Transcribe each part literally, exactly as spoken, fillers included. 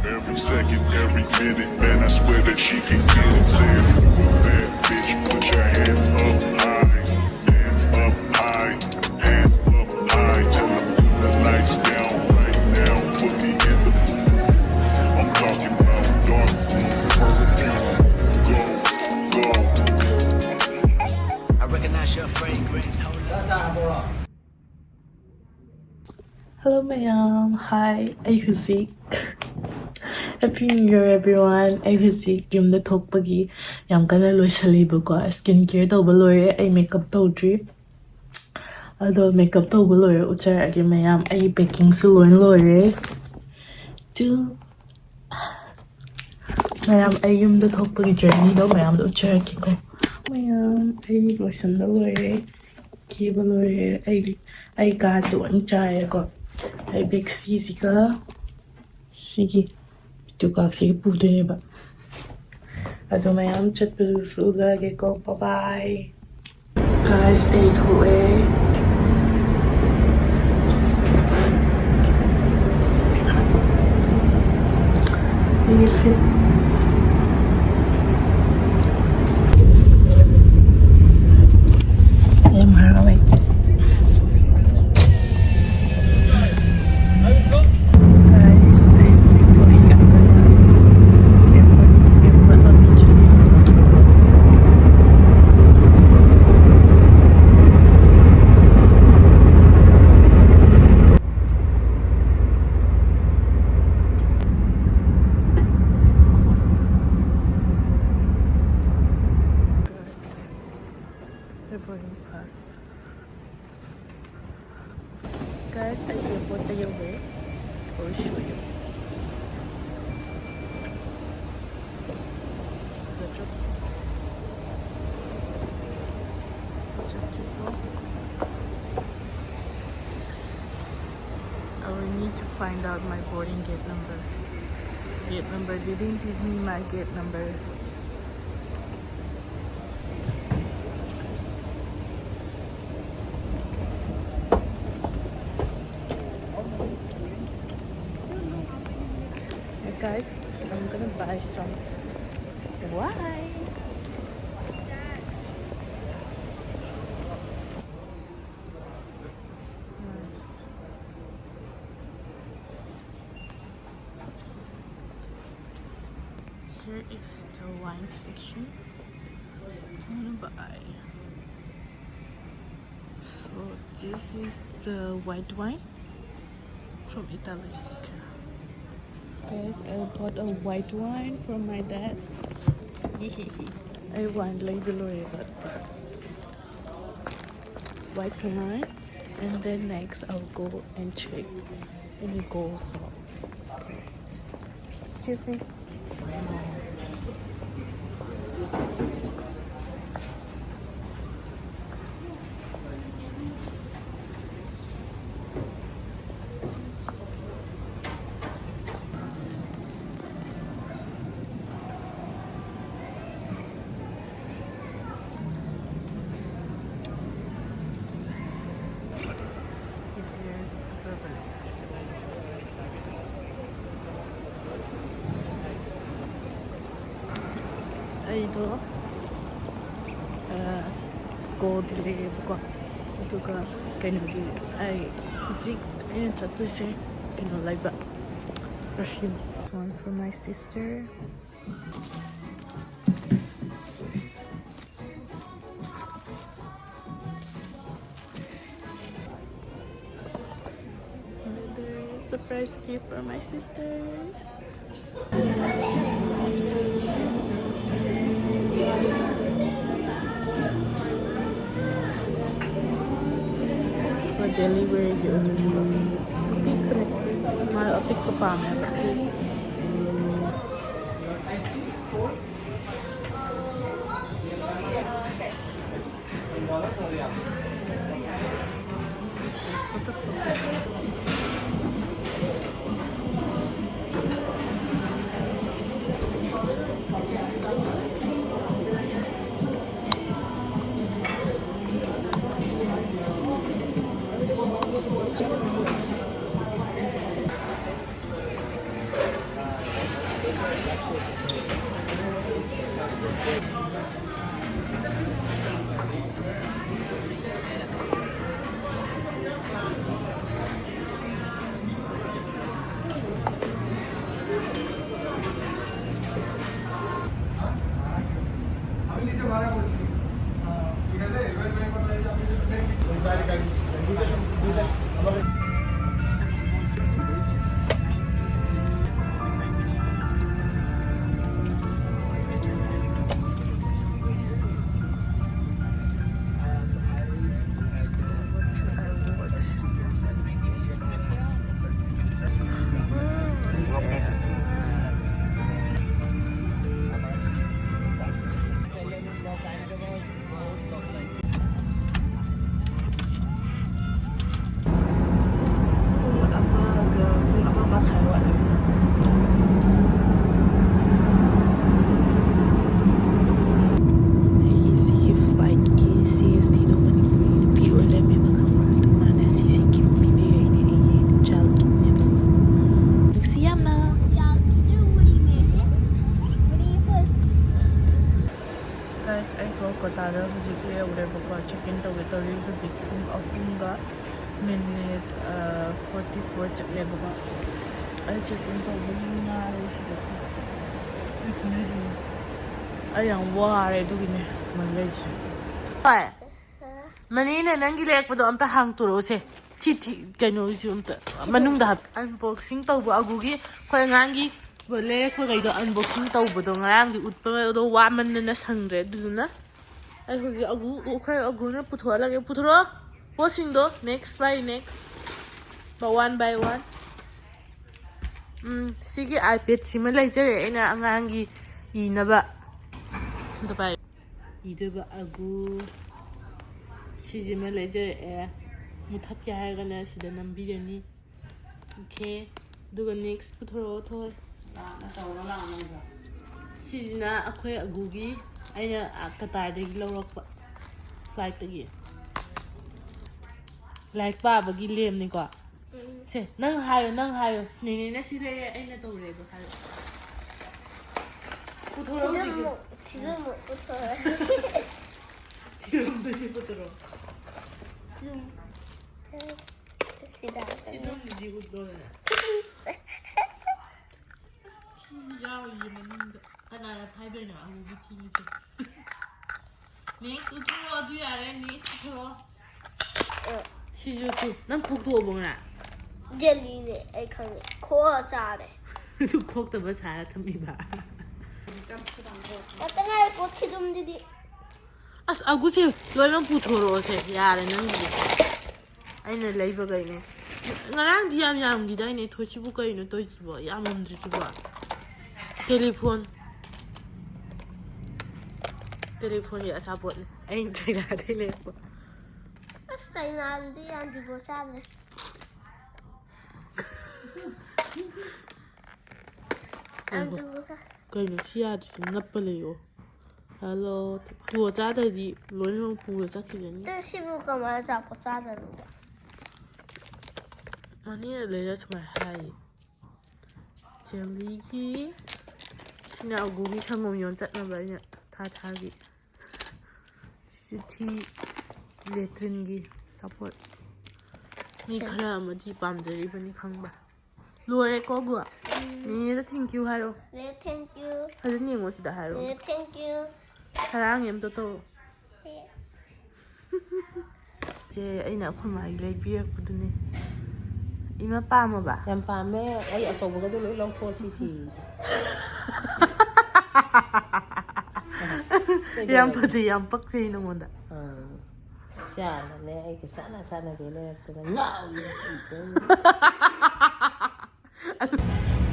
Every second, every minute, man, I swear that she can get it. Say if you a bad bitch, put your hands up high, hands up high, hands up high. Tell 'em put the lights down right now, put me in the mood. I'm talking about dark room perfume. Go, go. I recognize your fragrance. Hold up. Hello ꯃꯌꯥꯝ, hi. ꯑꯩ ꯍꯧꯖꯤꯛ Happy New Year everyone. ꯑꯩ ꯍꯧꯖꯤꯛ ꯌꯨꯝꯗ ꯊꯣꯛꯄꯒꯤ ꯌꯥꯝ ꯀꯟꯅ ꯂꯣꯏꯁꯜꯂꯤꯕꯀꯣ, skin care ꯇꯧꯕ ꯂꯣꯏꯔꯦ, ꯑꯩ makeup ꯇꯧꯗ꯭ꯔꯤ꯫ ꯑꯗꯣ makeup ꯇꯧꯕ ꯂꯣꯏꯔꯦ, ꯎꯠꯆꯔꯛꯑꯒꯦ ꯃꯌꯥꯝ꯫ ꯑꯩ packingꯁꯨ ꯂꯣꯏ ꯂꯣꯏꯔꯦ꯫ ꯇꯨ ꯃꯌꯥꯝ, ꯑꯩ ꯌꯨꯝꯗ ꯊꯣꯛꯄꯒꯤ journeyꯗꯣ ꯃꯌꯥꯝꯗꯣ ꯎꯠꯆꯔꯛꯀꯦꯀꯣ꯫ ꯃꯌꯥꯝ, ꯑꯩ ꯂꯣꯏꯁꯟꯕ ꯂꯣꯏꯔꯦ, ꯀꯦꯕ ꯂꯣꯏꯔꯦ꯫ ꯑꯩ ꯑꯩ ꯀꯥꯁꯦ ꯂꯣꯏ ꯆꯥꯏꯔꯦꯀꯣ꯫ ꯑꯩ bag ꯁꯤꯁꯤꯒ ꯁꯤꯒꯤ ꯇꯨꯀꯥꯛꯁꯤꯒ ꯄꯨꯗꯣꯏꯅꯦꯕ꯫ ꯑꯗꯣ ꯃꯌꯥꯝ, ꯆꯠꯄꯗꯨꯁꯨ ꯎꯠꯂꯛꯑꯒꯦꯀꯣ꯫ Bye bye꯫ Guys, ꯑꯩ ꯊꯣꯛꯑꯦ꯫ ꯑꯩꯒꯤ fit꯫ ꯑꯩ ꯌꯥꯝ ꯍꯔꯥꯎꯋꯦ꯫ Guys, ꯑꯩ ꯍꯧꯖꯤꯛ ꯊꯣꯛꯏ ꯌꯥꯝ ꯀꯟꯅ꯫ Airport, airport ꯂꯝꯕꯤ ꯆꯠꯂꯤ꯫ Guys, the boarding pass. Guys, ꯑꯩ airportꯇ ꯌꯧꯔꯦ꯫ I will show you. ꯐꯖꯗ꯭ꯔꯣ? ꯆꯠꯈꯤꯀꯣ꯫ I will need to find out my boarding gate number. Gate number, they didn't give me my gate number. Guys, I'm gonna buy some wine. Nice. Here is the wine section. I'm gonna buy. So this is the white wine from Italy. Guys, I bought a white wine from my dad. ꯑꯩ wine ꯂꯩꯕ ꯂꯣꯏꯔꯦꯕ꯫ White wine, and then next I'll go and check any gold shop. Excuse me. ꯑꯩꯗꯣ ꯒꯣꯜꯗꯤ ꯂꯩꯔꯦꯕꯀꯣ, ꯑꯗꯨꯒ ꯀꯩꯅꯣꯗꯤ, ꯑꯩ ꯍꯧꯖꯤꯛ ꯑꯩꯅ ꯆꯠꯇꯣꯏꯁꯦ ꯀꯩꯅꯣ ꯂꯩꯕ, perfume. One for my sister. Another surprise gift for my sister. For delivery ꯒꯤ ꯑꯣꯏꯅ ꯄꯤꯈ꯭ꯔꯦ꯫ ꯃꯥ ꯑꯄꯤꯛꯄ ꯄꯥꯝꯃꯦꯕ꯫ ꯇꯧꯔꯤ ꯍꯧꯖꯤꯛ ꯄꯨꯡ ꯑꯍꯨꯝꯒ ꯃꯤꯅꯤꯠ ꯐꯣꯔꯇꯤ ꯐꯣꯔ ꯆꯠꯂꯦꯕꯀꯣ꯫ ꯑꯩ ꯆꯦꯛꯀꯤꯡ ꯇꯧꯕꯒꯤ ꯉꯥꯏꯔꯦ ꯁꯤꯗ꯫ ꯑꯩ ꯌꯥꯝ ꯋꯥꯔꯦ ꯑꯗꯨꯒꯤꯅꯦ ꯁꯨꯃꯥꯏꯅ ꯂꯩꯔꯤꯁꯦ꯫ ꯍꯣꯏ꯫ ꯃꯅꯤꯅ ꯅꯪꯒꯤ ꯂꯩꯔꯛꯄꯗꯣ ꯑꯝꯇ ꯍꯥꯡꯇꯣꯔꯛꯎꯁꯦ꯫ ꯁꯤ ꯊꯤ-, ꯀꯩꯅꯣꯁꯨ ꯑꯝꯇ ꯃꯅꯨꯡꯗ ꯍꯥꯞ-, unboxing ꯇꯧꯕ ꯑꯒꯨꯒꯤ ꯑꯩꯈꯣꯏ ꯑꯉꯥꯡꯒꯤ ꯂꯩꯔꯛꯄꯈꯩꯗꯣ unboxing ꯇꯧꯕꯗꯣ ꯉꯔꯥꯡꯗꯤ ꯎꯠꯄꯗꯣ ꯋꯥꯃꯟꯗꯅ ꯁꯪꯗ꯭ꯔꯦ꯫ ꯑꯗꯨꯗꯨꯅ ꯑꯩ ꯍꯧꯖꯤꯛ ꯑꯒꯨ, ꯑꯩꯈꯣꯏ ꯑꯒꯨꯅ ꯄꯨꯊꯣꯛꯍꯜꯂꯒꯦ꯫ ꯄꯨꯊꯣꯔꯛꯑꯣ ꯄꯣꯠꯁꯤꯡꯗꯣ, next by next, one by one꯫ ꯎꯝ, ꯁꯤꯒꯤ iPad ꯁꯤꯃ ꯂꯩꯖꯔꯦ ꯑꯩꯅ ꯑꯉꯥꯡꯒꯤ ꯏꯅꯕ꯫ ꯁꯤꯗ ꯄꯥꯏ꯫ ꯏꯗꯣꯏꯕ ꯑꯒꯨ꯫ ꯁꯤꯁꯤꯃ ꯂꯩꯖꯔꯛꯑꯦ꯫ ꯃꯨꯊꯠꯀꯦ ꯍꯥꯏꯔꯒꯅ ꯁꯤꯗ ꯅꯝꯕꯤꯔꯅꯤ꯫ Okay꯫ ꯑꯗꯨꯒ next ꯄꯨꯊꯣꯔꯛꯑꯣ, ꯊꯣꯏ꯫ ꯂꯥꯛꯅ ꯇꯧꯔꯣ, ꯂꯥꯛꯅ ꯇꯧꯔꯣ꯫ ꯁꯤꯁꯤꯅ ꯑꯩꯈꯣꯏ ꯑꯒꯨꯒꯤ, ꯑꯩꯅ, ꯑꯥ, ꯀꯇꯥꯔꯗꯒꯤ ꯂꯧꯔꯛꯄ, flightꯇꯒꯤ꯫ ꯂꯥꯏꯔꯤꯛ ꯄꯥꯕꯒꯤ ꯂꯦꯝꯅꯤꯀꯣ꯫ ꯎꯝ꯫ ꯁꯦ, ꯅꯪ ꯍꯥꯏꯌꯣ, ꯅꯪ ꯍꯥꯏꯌꯣ꯫ ꯅꯦꯅꯦꯅ ꯁꯤ ꯂꯩꯔꯦ, ꯑꯩꯅ ꯇꯧꯔꯦ ꯑꯗꯣ ꯍꯥꯏꯌꯣ꯫ ꯄꯨꯊꯣꯔꯛꯑꯣ ꯍꯧꯖꯤꯛ꯫ ꯐꯤꯂꯝ ꯑꯃꯨꯛ, ꯐꯤꯂꯝ ꯑꯃꯨꯛ ꯄꯨꯊꯣꯔꯛꯑꯣ꯫ ꯐꯤꯂꯝꯗꯨ ꯁꯤ ꯄꯨꯊꯣꯔꯛꯑꯣ꯫ ꯐꯤꯂꯝ꯫ ꯁꯤꯗ꯫ ꯁꯤ ꯅꯪꯒꯤꯗꯤ ꯎꯠꯂꯣꯗꯅ꯫ ꯑꯁ, ꯊꯤ ꯌꯥꯎꯔꯤꯌꯦ ꯃꯅꯨꯡꯗ꯫ ꯀꯅꯥꯅ ꯐꯥꯏꯗꯣꯏꯅꯣ ꯑꯃꯨꯕꯤ ꯊꯤꯕꯁꯦ? Next ꯎꯠꯊꯣꯔꯛꯑꯣ, ꯑꯗꯨ ꯌꯥꯔꯦ, next ꯎꯠꯊꯣꯔꯛꯑꯣ꯫ ꯑ꯫ ꯁꯤꯁꯨ ꯇꯨ, ꯅꯪ ꯈꯣꯛꯇꯣꯛꯑꯕꯣ ꯉꯔꯥꯡ? ꯖꯦꯂꯤꯅꯦ, ꯑꯩ ꯈꯪꯉꯦ꯫ ꯈꯣꯛꯑ ꯆꯥꯔꯦ꯫ ꯑꯗꯨ ꯈꯣꯛꯇꯕ ꯁꯥꯔ ꯊꯝꯃꯤꯕ꯫ ꯉꯥꯛꯇ ꯉꯥꯏꯔꯦ, ꯄꯣꯠ ꯈꯤꯗꯨꯝꯗꯨꯗꯤ꯫ ꯑꯁ, ꯑꯒꯨꯁꯦ ꯂꯣꯏꯅꯃꯛ ꯄꯨꯊꯣꯔꯛꯑꯣꯁꯦ, ꯌꯥꯔꯦ ꯅꯪꯒꯤꯗꯤ꯫ ꯑꯩꯅ ꯂꯩꯕꯈꯩꯅꯦ꯫ ꯉꯔꯥꯡꯗꯤ ꯌꯥꯝ ꯌꯥꯝꯈꯤꯗꯥꯏꯅꯦ? ꯊꯣꯏꯁꯤꯕꯨ ꯀꯩꯅꯣ ꯇꯧꯔꯤꯁꯤꯕꯣ? ꯌꯥꯝꯃꯝꯗ꯭ꯔꯤꯁꯤꯕꯣ? Telephone꯫ Telephoneꯒꯤ ꯑꯆꯥꯄꯣꯠꯅꯤ꯫ ꯑꯩꯅ ꯆꯩꯅꯥꯗꯩ ꯂꯩꯔꯛꯄ꯫ ꯑꯁ, ꯆꯩꯅꯥꯗꯨꯗꯤ ꯌꯥꯝ ꯖꯨꯒꯣꯠ ꯆꯥꯗ꯭ꯔꯦ꯫ ꯌꯥꯝ ꯀꯩꯅꯣ? ꯖꯨꯒꯣꯠ ꯆꯥ-, ꯀꯩꯅꯣ ꯁꯤ ꯌꯥꯗ꯭ꯔꯤꯁꯤ? ꯅꯞꯄ ꯂꯩꯌꯣ꯫ Hello꯫ ꯖꯨꯒꯣꯠ ꯆꯥꯗ꯭ꯔꯗꯤ ꯂꯣꯏꯅꯃꯛ ꯄꯨꯔ ꯆꯠꯈꯤꯖꯅꯤ꯫ ꯑꯗꯨ ꯁꯤꯕꯨ ꯀꯃꯥꯏꯅ ꯑꯆꯥꯄꯣꯠ ꯆꯥꯗꯣꯏꯅꯣ? ꯃꯅꯦꯅ ꯂꯩꯔ ꯁꯨꯃꯥꯏꯅ ꯍꯥꯏꯌꯦ꯫ ꯖꯦꯂꯤꯒꯤ꯫ ꯁꯤꯅ ꯑꯒꯨꯒꯤ ꯁꯪꯒꯣꯝ ꯌꯣꯟ ꯆꯠꯅꯕ ꯑꯩꯅ ꯊꯥ ꯊꯥꯒꯤ꯫ ꯁꯤꯁꯨ ꯊꯤ꯫ ꯂꯦꯇ꯭ꯔꯤꯟꯒꯤ ꯑꯆꯥꯄꯣꯠ꯫ ꯃꯤ ꯈꯔ ꯑꯃꯗꯤ ꯄꯥꯝꯖꯔꯤꯕꯅꯤ ꯈꯪꯕ꯫ ꯂꯣꯏꯔꯦꯀꯣ ꯒꯨ? ꯅꯦꯅꯦꯗ thank you ꯍꯥꯏꯔꯣ꯫ ꯅꯦ, thank you꯫ ꯐꯖꯅ ꯌꯦꯡꯉꯣ ꯁꯤꯗ ꯍꯥꯏꯔꯣ꯫ ꯅꯦ, thank you꯫ ꯁꯔꯥꯡ ꯑꯝꯇ ꯇꯧꯔꯣ꯫ ꯁꯦ꯫ ꯆꯦ, ꯑꯩꯅ ꯑꯩꯈꯣꯏ ꯃꯥꯒꯤ ꯂꯩꯕꯤꯔꯛꯄꯗꯨꯅꯦ꯫ ꯏꯃꯥ ꯄꯥꯝꯃꯕ? ꯌꯥꯝ ꯄꯥꯝꯃꯦ꯫ ꯑꯩ ꯑꯆꯧꯕꯒꯗꯣ ꯂꯣꯏ ꯂꯧꯊꯣꯛꯑꯁꯤ ꯁꯤ꯫ ꯌꯥꯝ ꯐꯖꯩ, ꯌꯥꯝ ꯄꯛꯆꯩ ꯅꯉꯣꯟꯗ꯫ ꯑꯥ꯫ ꯏꯆꯥꯅꯅꯦ ꯑꯩꯒ ꯆꯥꯟꯅ ꯆꯥꯟꯅꯒꯩ ꯂꯩꯔꯛꯇꯅ ꯉꯥꯎꯔꯤꯕ ꯁꯤꯗꯣ꯫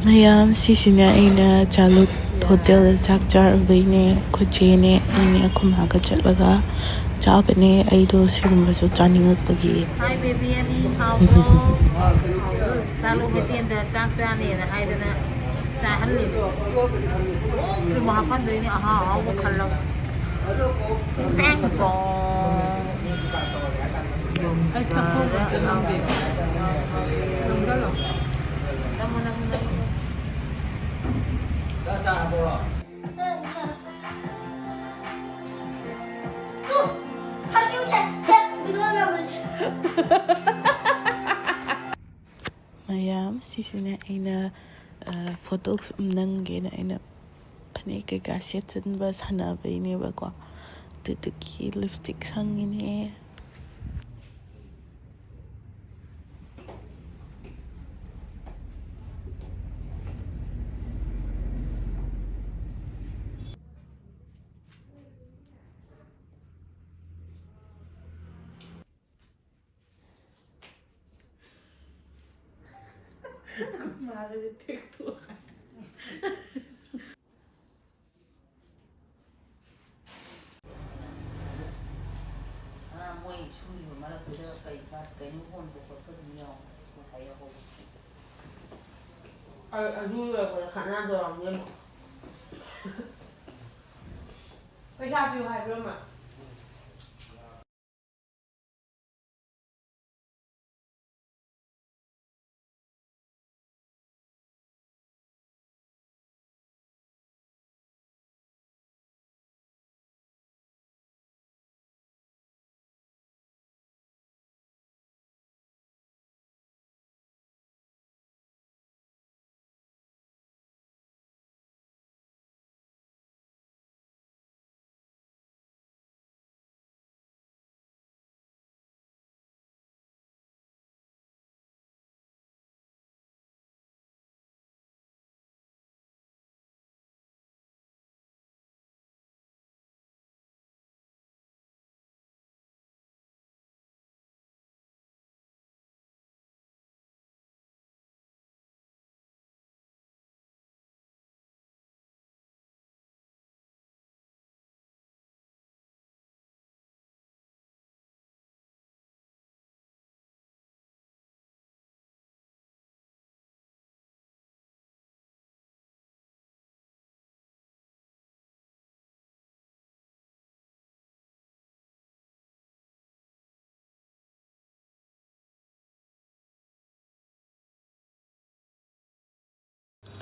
ꯃꯌꯥꯝ, ꯁꯤꯁꯤꯅ ꯑꯩꯅ ꯆꯥꯂꯨꯛ ꯍꯣꯇꯦꯜꯗ ꯆꯥꯛ ꯆꯥꯔꯨꯕꯩꯅꯦ꯫ ꯑꯩꯈꯣꯏ ꯆꯦꯅꯦ ꯑꯩꯅꯦ ꯑꯩꯈꯣꯏ ꯃꯥꯒ ꯆꯠꯂꯒ ꯆꯥꯕꯅꯦ꯫ ꯑꯩꯗꯣ ꯁꯤꯒꯨꯝꯕꯁꯨ ꯆꯥꯅꯤꯡꯉꯛꯄꯒꯤ꯫ ꯍꯥꯏ ꯕꯦꯕꯤ ꯑꯅꯤ ꯍꯥꯎꯕ꯭ꯔꯣ? ꯆꯥꯂꯨꯛ ꯍꯣꯇꯦꯜꯗ ꯆꯥꯛ ꯆꯥꯅꯦꯅ ꯍꯥꯏꯗꯅ ꯆꯥꯍꯜꯂꯤꯅꯦ꯫ ꯊꯨꯝ ꯍꯥꯞꯍꯟꯗꯣꯏꯅꯦ ꯑꯍꯥꯎ ꯑꯍꯥꯎꯕ ꯈꯜꯂꯒ꯫ ꯄꯦꯡ ꯄꯣꯡ꯫ ꯑꯩ ꯆꯥꯛꯈꯨꯝ ꯑꯝꯇ ꯅꯝꯒꯦ꯫ ꯅꯝꯖꯜꯂꯣ꯫ ꯅꯝꯃꯣ, ꯅꯝꯃꯣ, ꯅꯝꯃꯣ꯫ ꯃꯌꯥꯝ, ꯁꯤꯁꯤꯅ ꯑꯩꯅ, ꯑ, ꯐꯣꯇꯣ ꯁꯨꯝ ꯅꯝꯒꯦꯅ ꯑꯩꯅ ꯐꯅꯦꯛ ꯀꯩꯀꯥ ꯁꯦꯠꯆꯟꯕ ꯁꯥꯟꯅꯕꯩꯅꯦꯕꯀꯣ꯫ ꯑꯗꯨꯗꯨꯒꯤ ꯂꯤꯞꯁꯇꯤꯛ ꯁꯪꯉꯤꯅꯦ꯫ ꯃꯥꯒꯁꯦ ꯇꯦꯛꯊꯣꯛ꯫ ꯑꯥ, ꯃꯣꯏ ꯁꯨꯔꯤꯕ ꯃꯔꯛꯇꯨꯗ ꯀꯩ ꯀꯩꯅꯣ ꯍꯣꯟꯕ ꯈꯣꯠꯄ ꯑꯗꯨꯝ ꯌꯥꯎ-, ꯉꯁꯥꯏ ꯌꯥꯎꯍꯧꯕ꯫ ꯑ-, ꯑꯗꯨ ꯂꯣꯏꯔꯛꯄꯗ ꯈꯠꯅꯗꯧꯔꯝꯅꯤ ꯑꯃꯨꯛ꯫ ꯄꯩꯁꯥ ꯄꯤꯌꯨ ꯍꯥꯏꯕ꯭ꯔꯣ ꯑꯃ?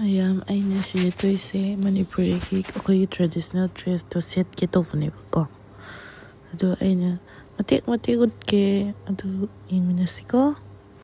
ꯃꯌꯥꯝ, ꯑꯩꯅ ꯁꯤ ꯌꯦꯠꯇꯣꯏꯁꯦ ꯃꯅꯤꯄꯨꯔꯤꯒꯤ ꯑꯩꯈꯣꯏꯒꯤ traditional dressꯇꯣ ꯁꯦꯠꯀꯦ ꯇꯧꯕꯅꯦꯕꯀꯣ꯫ ꯑꯗꯣ ꯑꯩꯅ ꯃꯇꯦꯛ ꯃꯇꯦꯛ ꯎꯠꯀꯦ, ꯑꯗꯨ ꯌꯦꯡꯃꯤꯟꯅꯁꯤꯀꯣ꯫